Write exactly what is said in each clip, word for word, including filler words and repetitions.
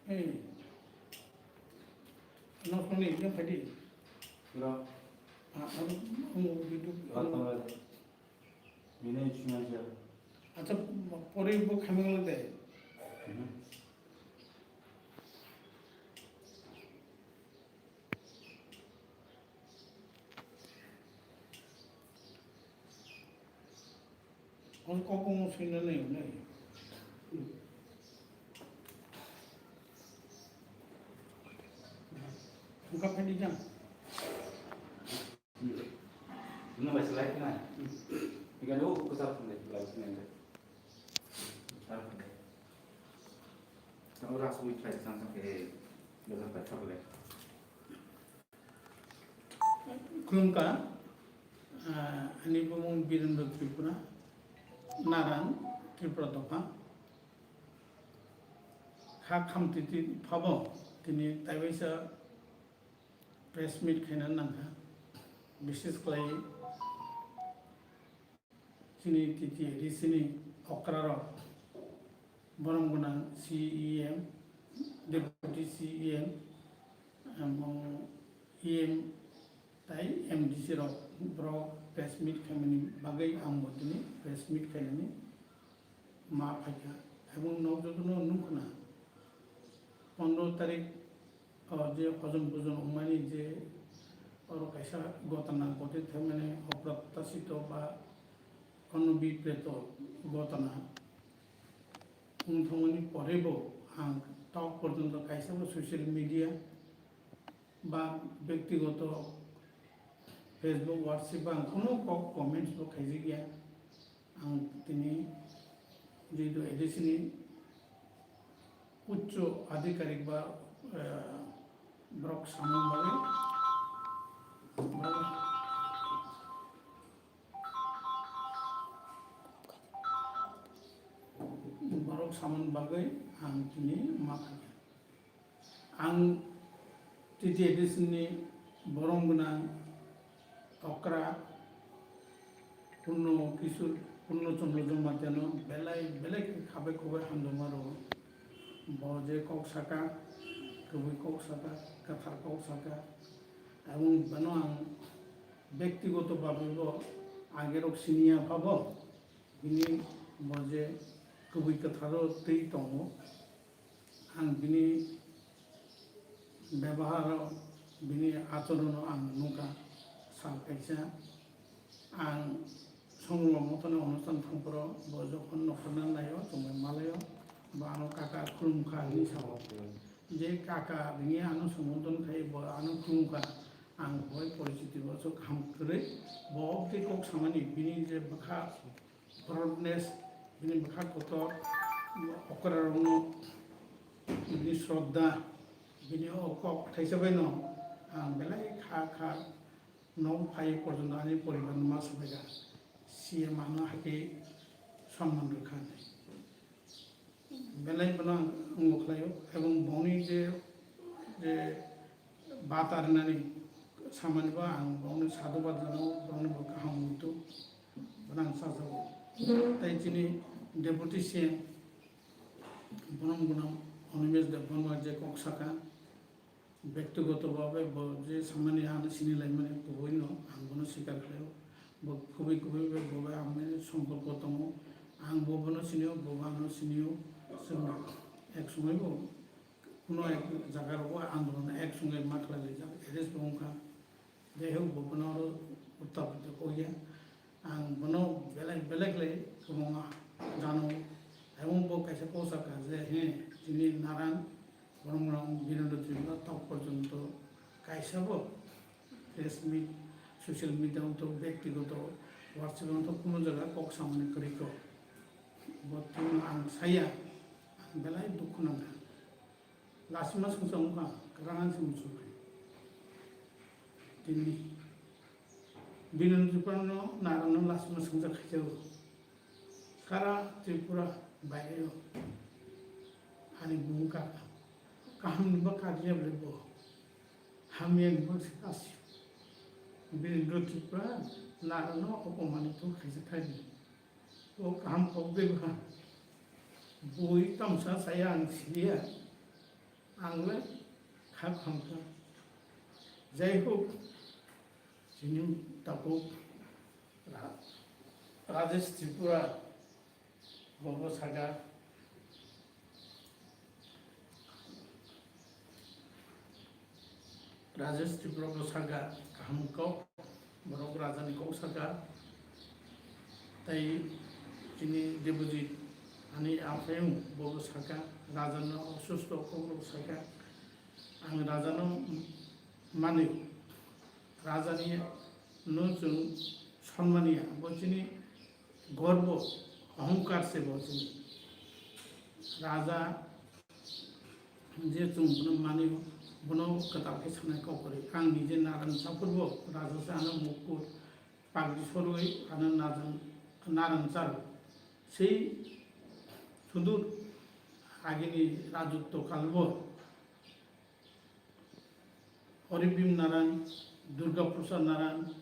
Hey, no soni, no phaidi. Bro. Ah, ano, ano, video, Bro, ano. Tama. Bini chunga je. Acha, pore bo khameng le de. Mhm. Ang kok kong sui na nai nai. Ang ka phaidi jang. Nung bai slide na. Ikan oh kesal pun deh, bai sini deh. Tar pun deh. Tang ora sui slide sang sang ke. Besar bai slide. Khulumkha, ah, ani bumung Birendra Tripura, Naran, Tripura dopha. Kha khamtiti phabo tini taiwaisa press meet khaina nangkha. Bishes khlai chini T T A D C ni okra rok, borom gwnang C E M, Deputy C E M, amo E M tai M D C rok, borok press meet khaimani bagwi ang bo tini press meet khainani ma phaikha. Ebong nok jotono nukha na, pondro tarik o je hojom bujon wngmani je oro kaisa gotana gotwi thangmani oprotyashito ba onobipreto gotana wng thangmani pore bo ang tok porjonto kaisa bo social media ba bektigoto Facebook, WhatsApp ba ang kuno kok comments bo khaijakya. Ang tini jehetu A D C ni uccho adhikarik ba, eh, borok samung bagwi, borok, borok samung bagwi ang tini ma khaikha. Ang T T A D C ni borom gwnang okra Purno Kishore, Purno Chandra Jamatia no belai belai khe khabai khubai hamjakma rwo. Bo je kok saka, kwbwi kok saka, kwthar kok saka, ebong bono ang bektigoto bhabe bo age rok siniya phabo, bini bo je kwbwi kwtharo twi tongo. Ang bini bebahar, bini achorono ang nukha. Sal kaisa ang Songwrok Mothani onustan thangphuru bo jokhon nokhorna naio, chwngbai malaio, bo ano kaka khulumkha hinwi sao. Je kaka bini ano sombodon khai bo ano khulumkha, ang bai porichiti bo aswk kaham kwrwi. Bo tei kok samani bini je bwkha proudness, bini bwkha kotor, okrarokno bini shraddha, bini o kok thaisa baino ang belai kha kha nok phai porjonto ani poribarno ma swbaikha, C M ano hai khe sonman rwkha hinwi. Belai bono ang wngo khlaio, ebong bongni je, je bata rwnani samani bo ang bongni sadhubad jano, bongni bo kaham muitu bono ang chajago. Tei chini Deputy C M bono bono Animesh Debbarma je kok saka, bektigoto bhabe bo je samani ano sini laimani kubuino ang bono sikar khlaio. Bo kubui kubui bai bo bai ang bai somporko tongo. Ang bo bono sinio, bo bo ano sinio. Chwng ek somoi bo kuno ek jaga rogo andolon ek songe ma khlai laijak, arrest bo wngkha. Jai hok bo bono oro uttar pradesho kokya. Ang bono belai belai khlai kwbangma jano. Ebong bo kaisa kok saka je, he, chini Naran, borom rang Birendra Tripura tok porjonto kaisa bo press meet, social media wngto, bektigoto WhatsApp wngto, kuno jaga kok samani kwrwi kok. Bo tongno ang saya, ang belai dukhu nangkha. Lasima swngchar wngkha, kwrwngani se muchungkha. Tini Birendra Tripura no Naran no lasima swngchar khaijao. Sara Tripura baireo ani bumung kaka. Kaham ni ba kariya bole bo. Hamya ni ba se kasi. Birendra Tripura Naran no opomanito khaijak thani. O kaham kok bebakha. Bui tamsa saya ang siliya. Ang le kha kham kha. Jai hok, chini tabuk Ra-, Rajesh Tripura bo bo saka. Rajesh Tripura bo saka kaham kok, borok rajani kok saka. Tai chini Debojit ani aphayung bo bo saka, rajano osusto kok rok saka. Ang rajano mani, rajani no chwng sonmaniya, bo chini gorbo, ohongkar se bo chini. Raja je chwng bono mani, bono kwtal khe sanai kok kwrwi. Ang nije Naran Chapurbo, raja se ano mukur pagri sorwi ano Naran, Naran Charo. Sei sudur agini rajotto kalbo Horibim Naran, Durga Prasad Naran,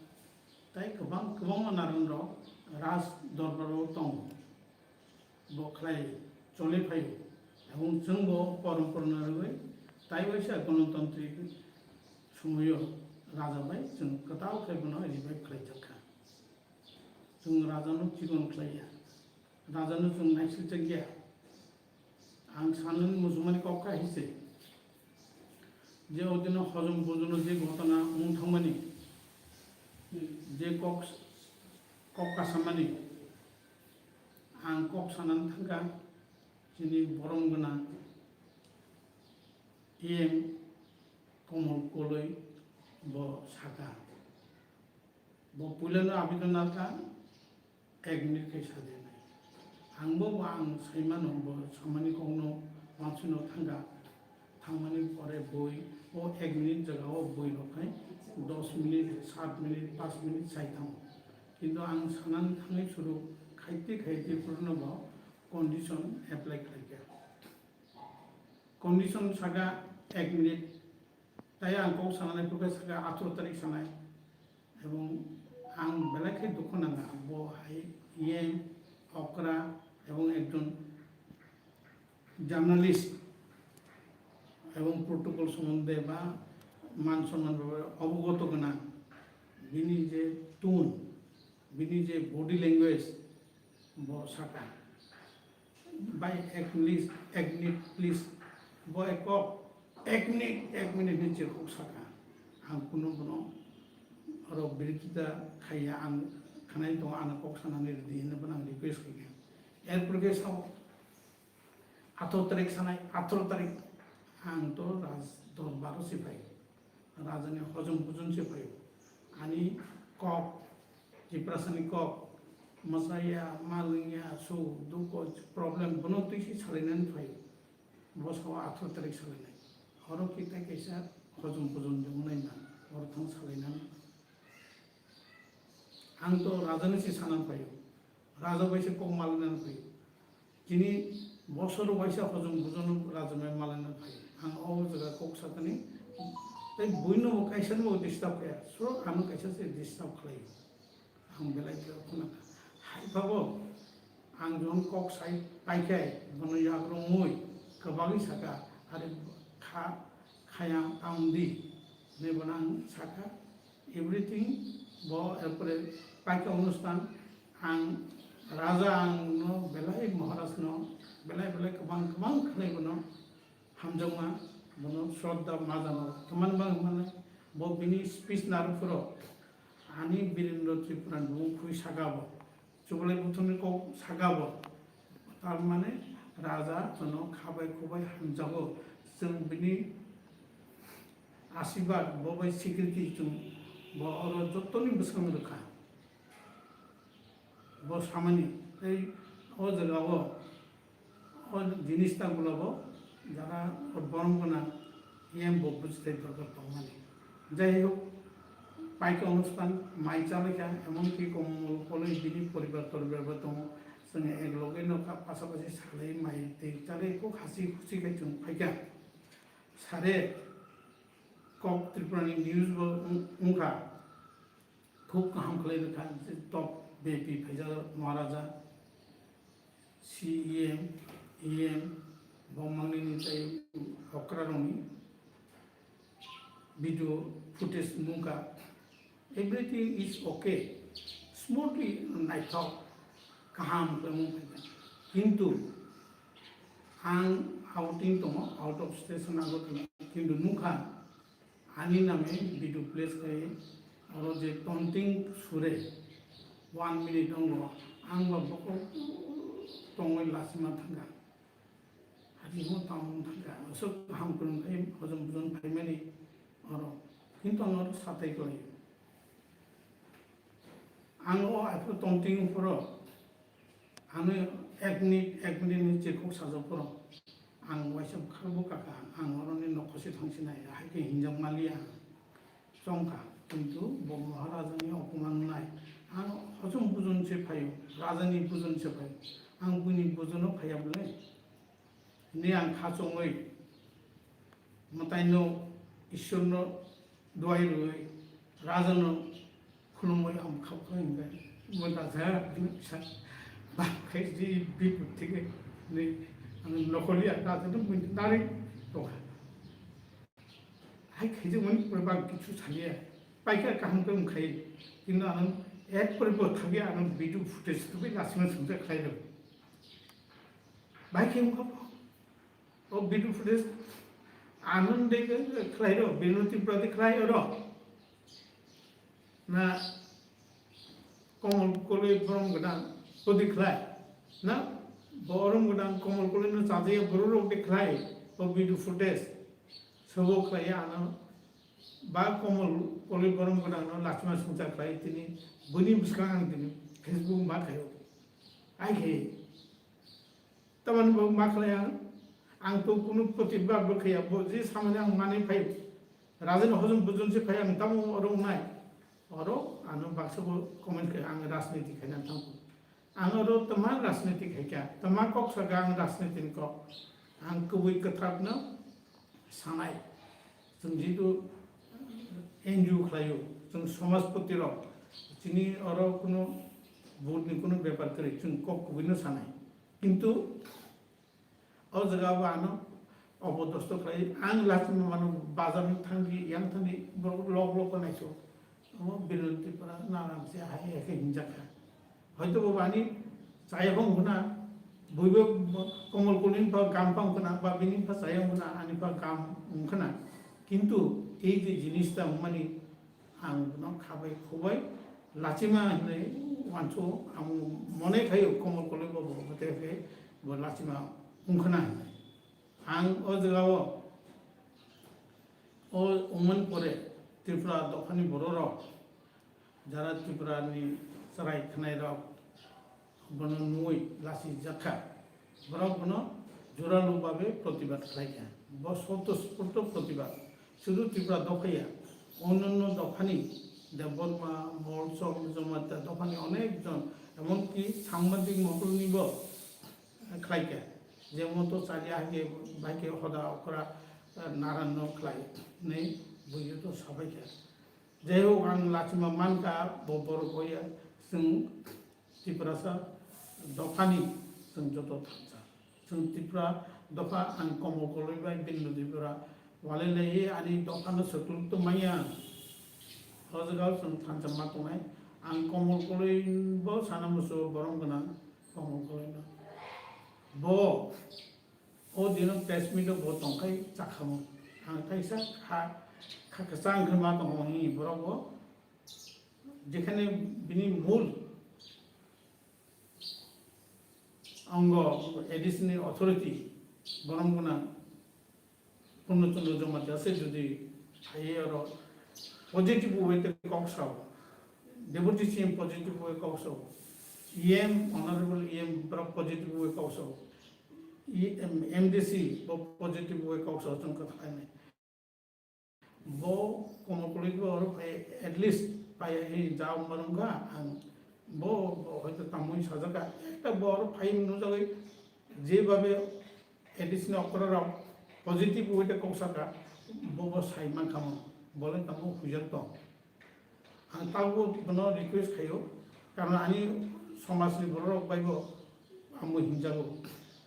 tai kwbang, kwbangma Naran rok Raj Dorbar o tongo. Bo khlai choli phaio. Ebong chwng bo porompora narwgwi tai waisa gonotantrik somoio raja bai chwng kwtal khe bono revive khlai jak kha. Chwng raja no chikon khlai ya. Raja no chwng naisilchak ya. Ang sanani muchungmani kok kha hise. Je o dino hojom bujono je ghotona wng thangmani, je kok, kok kasamani, ang kok sanani thangkha, chini borom gwnang E M Komol Koloi bo saka. Bo puilano abidon narkha, ek minute khe sajaknai. Ang bo, bo ang saimano, bo samani kokno wansukno thangkha. Thangmani pore boi, o ek minute jaga o boi rok khai dos minute, sat minute, panch minute sai thango. Kintu ang sanani thangwi suru khaite khaite puruno bo condition apply khlaikha. Condition saka ek minute, tai ang kok sanani pore saka atharo tarik sanai. Ebong ang belai khe dukhu nanga, bo hai E M, okra ebong ekjon journalist ebong protocol sombondhe ba man somman bebare obogoto gwnang. Bini je tone, bini je body language, bo saka, "Bhai, ek minute, ek minute, please." Bo ek kok, "Ek minute, ek minute," hinwi chirkhok saka. Ang kunu bono oro birikita khaiya, ang khnai tongo, ano kok sanani rwdi hinwi bono ang request khaikha. Erpore khe sao, "Atharo tarik sanai, atharo tarik." Ang to Raj Dorbar o se phai. Rajani hojom bujon se phaio. Ani kok, Tiprasani kok, mwsaya, malwngya, suk, dukho, problem, bono twi se salainani phaio. Bo sao atharo tarik salainai. Oro khe tai kaisa hojom bujon de wngnai na, oro thang salainani. Ang to rajani se sana phaio. Raja bai se kok malainani phaio. Chini bosor waisa hojom bujono rajamai malaina phai. Ang o jaga kok sakani, tei buino bo kaisa no disturb kaya. So ano kaisa se disturb khlai. Ang belai khe khuna kha. Hai phabo ang jon kok sai pai khai, bono yagrong mui, kwbagwi saka, "Are kha, khaya, taun di," ne bono ang saka. Everything bo, erpore paikha onustan ang raja ang no belai, Maharaj no belai belai kwbang kwbang khlai bono hamjakma, bono shraddha majano kwmani bagwi mane bo bini speech naru phuru ani Birendra Tripura ni bumung khui saka bo. Chubalai buthumni kok saka bo. Tar mane raja jono khabai khubai hamjago. Chwng bini asibad bo bai security chwng bo oro jottoni bwskango rwkha. Bo samani tei o jaga o O jinis ta gula bo jara borom gwnang E M bo bujithai dorkar tongmani. Jai hok, paikha onustan mai chalaikha, emonki Komol Koloi bini poribar toribar bo tongo. Chwng ek loge nokha, pasapasi salai mai tei chalai kok hasi husi khai chwng phaikha. Sare kok Tripura ni news bo wng-, wngkha. Khub kaham khlai rwkha, je top V I P phaijak Maharaja, C E M, E M, bo mangnini tei rok Rokni video footage nukha, everything is okay, smoothly naithok, kaham khlai mung phaikha. Kintu ang outing tongo, out of station Agartala, kintu nukha ani name video place khai oro je tonting sure one minute ongo ang ba bokol tongwi lachima thangkha. Hatingo tamo thangkha, aswk kaham kwrwng khai hojom bujon phaimani oro, kintu ang oro satai kwlaio. Ang o aphuru tongting phuru ano ek minute, ek minute ni chirkhok sajak phuru ang waisa bwkha bo kaka, ang oroni nokhosi thangsinai, hai khe hinjak maliya. Chongkha, kintu bo Maharajani opoman wngnai. Ang hojom bujon se phaio, rajani bujon se phaio. Ang buini bujono phaiya bole. Hwnwi ang kha chongwi mwtaino, Ishwarno duai rwwi, rajano khulumwi ang kha kha hwnwi. Bo raja bini bwsa bak khai ji biput thike hwnwi ang nokoli ang rajano buini nari tongkha. Hai khaijak mani pore bang kichu saliya. Paikha kaham khe wngkhai. Kintu ano ek pore bo thagya ano video footage tubi lasima sungsa khlai rw. Bai khe wngkha o video footage ano de khlai rw, Binoy Tripura de khlai rw. Na Komol Koloi borom gwnang bodi khlai. Na borom gwnang Komol Koloi no chajaya borok rok de khlai o video footage. Sobo khlai ano ba Komol Koloi borom gwnang no lachima sungcha khlai tini bini bwskang ang tini Facebook ma khaio. Ai khe. Tamani bo ma khlai ang, ang to kunu protibad bo khaya, bo je samani ang mani phai, rajani hojom bujon se phai ang tamo oro wngnai, oro ano baksa bo comment khe ang rajniti khaina thangkho. Ang oro tama rajniti khaikha, tama kok saka ang rajniti ni kok, ang kubui kwthapno sanai. Chwng jitu N G O khlaio, chwng somajpoti rok, chini oro kunu vote ni kunu bepar kwrwi, chwng kok kubuino sanai. Kintu o jaga o ano opodosto khlai, ang lachima mano bazar ni thangdi, yang thangdi, borok lok lok naiso. Omo Binoy Tripura naram se hai hai khe hinjak kha. Hoito bo bani chaya phang khna, buibo Komol Koloi ni pha gam phang khna, ba bini pha chaya phang khna, ani pha gam wng khna. Kintu ei je jinis ta wngmani ang bono khabai khubai lachima hinwi uansu ang mone khaio Komol Koloi bo bo hote khe bo lachima wng khna hinwi. Ang o jaga o, o wngmani pore Tripura dophani borok rok, jara Tripura ni chwrai khwnai rok, bono nugwi lachijak kha. Borok bono juralu babe protibad khlai kha. Bo swtosphurto protibad. Sudu Tripura dopha ya, onyanno dophani Debbarma, Molsom, Jamatia dophani onek jon, emonki sangbadik mokolni bo khlai kha. Jemon to chali ahai khe bai khe hoda okra, eh, naran no khlai nei buiyo to sabai kha. Jai hok, ang lachima man kha bo borok hoya chwng Tiprasa dophani chwng joto thansa. Chwng Tripura dopha ang Komol Koloi bai Binoy Tripura walai lai ani dophano swklwk to manya. O jaga o chwng thansa ma tongnai. Ang Komol Koloi bo sana musu borom gwnang Komol Koloi no. Bo o dino press meet o bo tongkhai chakhamo. Ang kaisa kha, kha kwchang khe ma tongo hwnwi borok bo. Jekhane bini mul ongo A D C ni authority borom gwnang Purno Chandra Jamatia se jodi phaiwi oro positive way te kok sao, Deputy C M positive way kok sao, E M, Honorable E M borok positive way kok sao, E M, M D C bo positive way kok sao chwng kwthalainai. Bo Komol Koloi bo oro phai, at least phai, eh, jao manung kha ang. Bo, bo hoito tamoi sajak kha. Ekta bo oro phai nujagwi je babe A D C ni okra rok positive way te kok saka, bo, bo sai man kha mo. Bo le tamo huijak tong. Ang tabuk bono request khaio, karon ani somaj ni borok rok bai bo amo hinjago,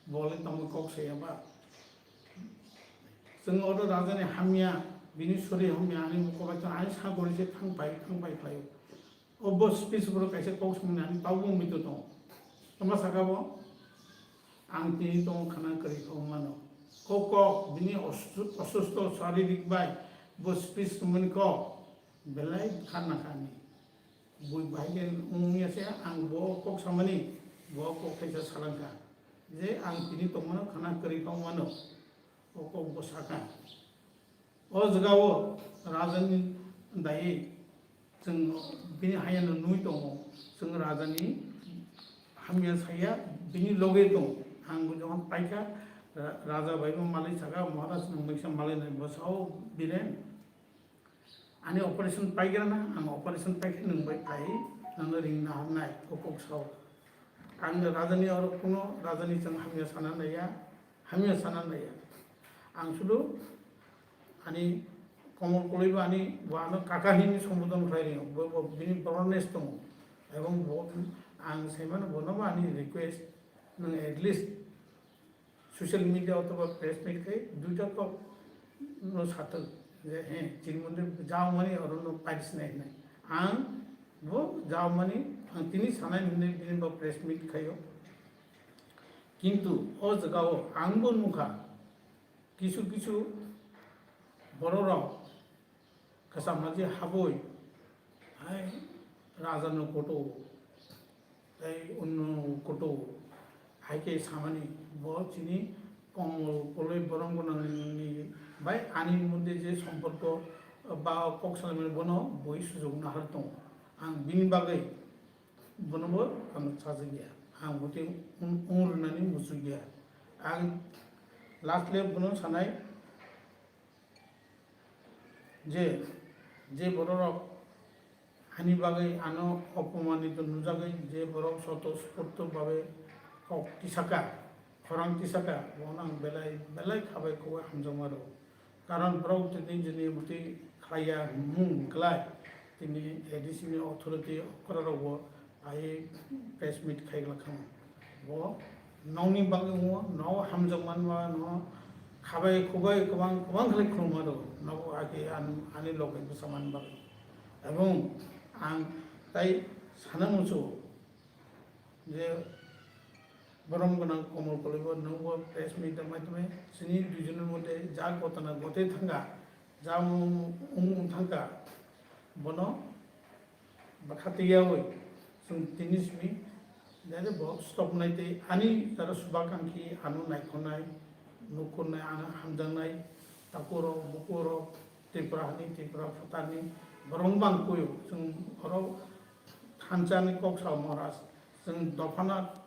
bo le tamo kok saya ba. Chwng oro rajani hamya, bini sori hamya, ani mukho bai ani sagori se thang pai, thang pai khlai. Obo speech borok kaisa kok samani ani tabuk wngwi tongo. Tama saka bo, ang tini tongo khana kwrwi kok mano. Kok kok, bini osu-, osusto saririk bai bo speech tongmani kok, belai khanna kha ani. Bui bahai khe wngya se ang bo kok samani, bo kok kaisa salangkha. Je ang tini tongmano khana kwrwi kok mano, o kok bo saka. O jagao rajani daywi chwng bini hayano nui tongo, chwng rajani hamya saya bini loge tongo. Ang bo jokhon paikha, ra-, raja bai bo malai saka, Maharaj nwng bai sa malai nai bwsao Biren. Ani operation paigrana, ang operation paikhe nwng bai phai, nangno ring naharnai, o kok sao. Ang rajani oro kuno rajani chwng hamya sana naiya, hamya sana naiya. Ang sudu ani Komol Koloi bo ani bo ano kaka hinwi sombodon khlai ringo, bo, bo bini broness tongo. Ebong bo ang saimano bono bo ani request, nwng at least social media othoba press meet khai duita kok no sathok je, he, chini mone jao mani oro no paris nai hinai. Ang bo jao mani ang tini sanai hinwi bini bo press meet khaio. Kintu o jagao ang bo nukha kisu kisu bororok kwcham maji habwi hai rajano koto tei unno koto hai khe samani bo chini Komol Koloi borom gwnangni bai ani moddhe je somporko ba kok salaimani bono bui sujok nahar tongo. Ang bini bagwi bono bo ang chajakya, ang botwi ung-, ung rwnani muchukya. Ang last le bono sanai je, je bororok ani bagwi ano opomanito nujagwi je borok sotosforto babe kok tisaka, khorang tisaka, bono ang belai belai khabai khoboi hamjakma rwo. Karon borok tini jini bwtwi khlaiya hwnmung kwlai, tini A D C ni authority okra rokbo phai press meet khai glak kha. Bo nokni bagwi wngo, nogo hamjak manma, no khabai khubai kwbang, kwbang khlai khuluma rw, nogo age an-, ani loge bwsa man bagwi. Ebong ang tai sana muchungo je borom gwnang Komol Koloi bo nwng bo press meet rwmai tongmai, chini duijon ni moddhe ja ghotona ghotwi thangkha, ja wng, wng, wng thangkha, bono bwkha twiyaui chwng tini simi direct bo stop nai tei ani jara subakankhi ano naikhornai, nukhornai, ano hamjaknai, takhurok, bukhurok, Tripura hani, Tripura phatarni borok bang kuio chwng oro thansa ni kok sao Maharaj, chwng dophano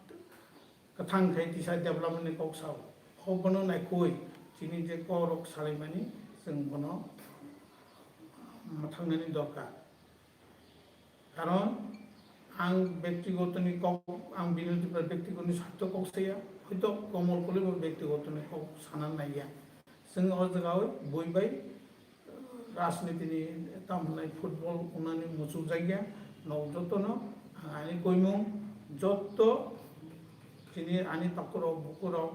kwthang khai tisa development ni kok sao. O bono naikhoi chini je kok rok salaimani chwng bono mwthangnani dorkar. Karon ang bektigoto ni kok, ang bini Tripura bektigoto ni sartho kok saya, hoito Komol Koloi bo bektigoto ni kok sana naiya. Chwng o jaga o bui bai rajniti ni tam hwnai football wngnani muchukjakya, nok jotono ang ani koimung joto chini ani takhurok bukhurok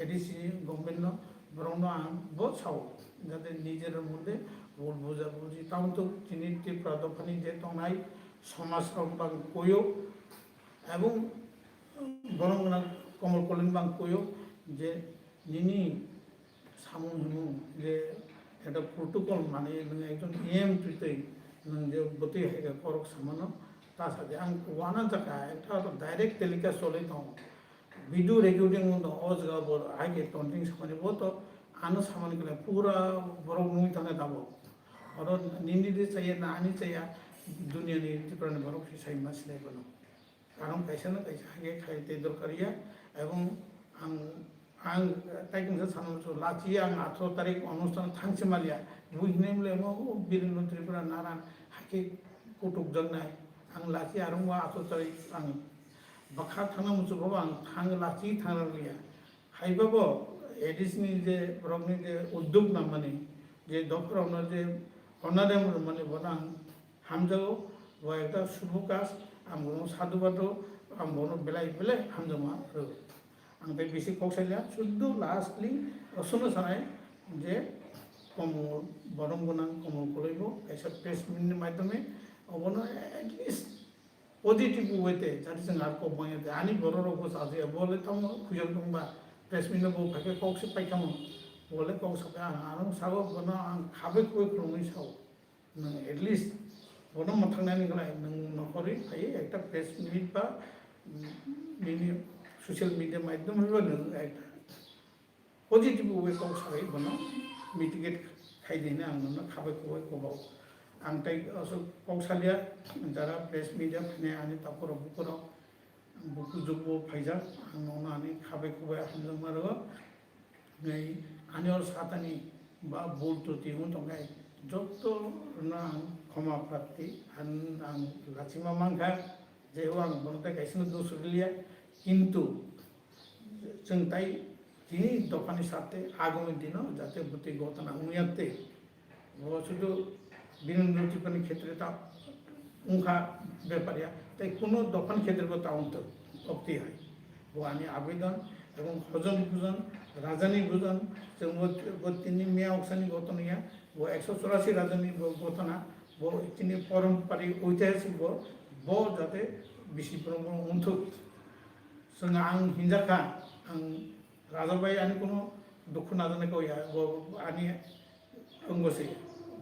A D C government no borokno ang bo sao jate nijer moddhe bul buja buji tamo to chini Tripura dophani je tongnai somaj rok bang koyo ebong borok gwnang Komol Koloi bang koyo je nini samung himung je ekta protocol mani nwng ekjon E M twi twi nwng je bwtwi hai khe korok samano ta sa di ang wana jaka ekta direct telecast choli tongo. Video recording wng tong o jaga bo hai khe tonting samani bo to ano samani khlai pura borok nugwi tangkha tabuk. Oro nini de chaya na ani chaya duniani Tripura ni borok se sai ma sinai bono. Karon kaisa na kaisa hai khe khai tei dorkar ya ebong ang, ang tai kungsa sana muchungo lachi ang atharo tarik onusthan thangsi maliya bui hinai mle mo Birendra Tripura naran hai khe kutuk jaknai ang lachi arung wa atharo tarik ang bwkha thangna muchungo ang thang lachi thangna liya. Haiba bo A D C ni je borokni je uddog nangmani, je dopharokno je honorarium rwmani, bono ang hamjago, bo ekta subho kaj, ang bono sadhubad rw, ang bono belai belai hamjakma rw. Ang tei bisi kok saila, suddo lastly, osono sanai, je komol borom gwnang, komol kwlwibo kaisa press meet ni maidhyome obono at least positive way te jati chwng ar kok bangya de ani borok rok bo chajakya bole tamo khujak tongba press meet no bo phaikhe kok se paikha mo bole kok sakha ang ano sago bono ang khabai khwbai khulumwi sao nwng at least bono mwthang nani khlai nwng nokhorwi phai ekta press meet ba mm, nini social media maidhyom bai ba nwng ekta positive way kok sawi bono mitigate khai di hinwi ang nono khabai khwbai kok bao. Ang tai aswk kok salia jara press media phainai ani takhurok bukhurok buku jukbo phaijak ang nono ani khabai khwbai hamjakma rwo. Nai ani or satani ba bul tuti wng tongkhe joto no ang khoma prarthi ang ang lachima mankha je o ang bono tai kaisa no dos rwliya kintu Chwng tai tini dophani sarte agami dino jate bwtwi gotona wngya tei bo sudu bini notipani khetre ta wngkha bepar ya tei kuno dophani khetre bo ta wngthok okti hai. Bo ani abidon ebong hojom bujon rajani bujon chwng bo bo tini miya oksani gotona ya bo ekso churasi rajani bo gotona bo tini porompari oitihasik bo bo jate bisi borok wngthok. Chwng ang hinjakha, ang Raja bai ani kuno dukhu najaknai kok ya, bo ani wngbo se.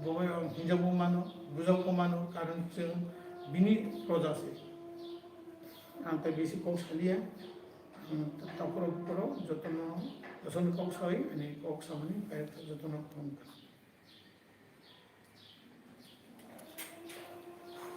Bo bai ang hinjakbo mano, bujakbo mano, karon chwng bini proja se. Ang tai bisi kok salia, ang takhurok bukhurok jotono, jotono kok sawi, ani kok samani, kayok jotono khulumkha.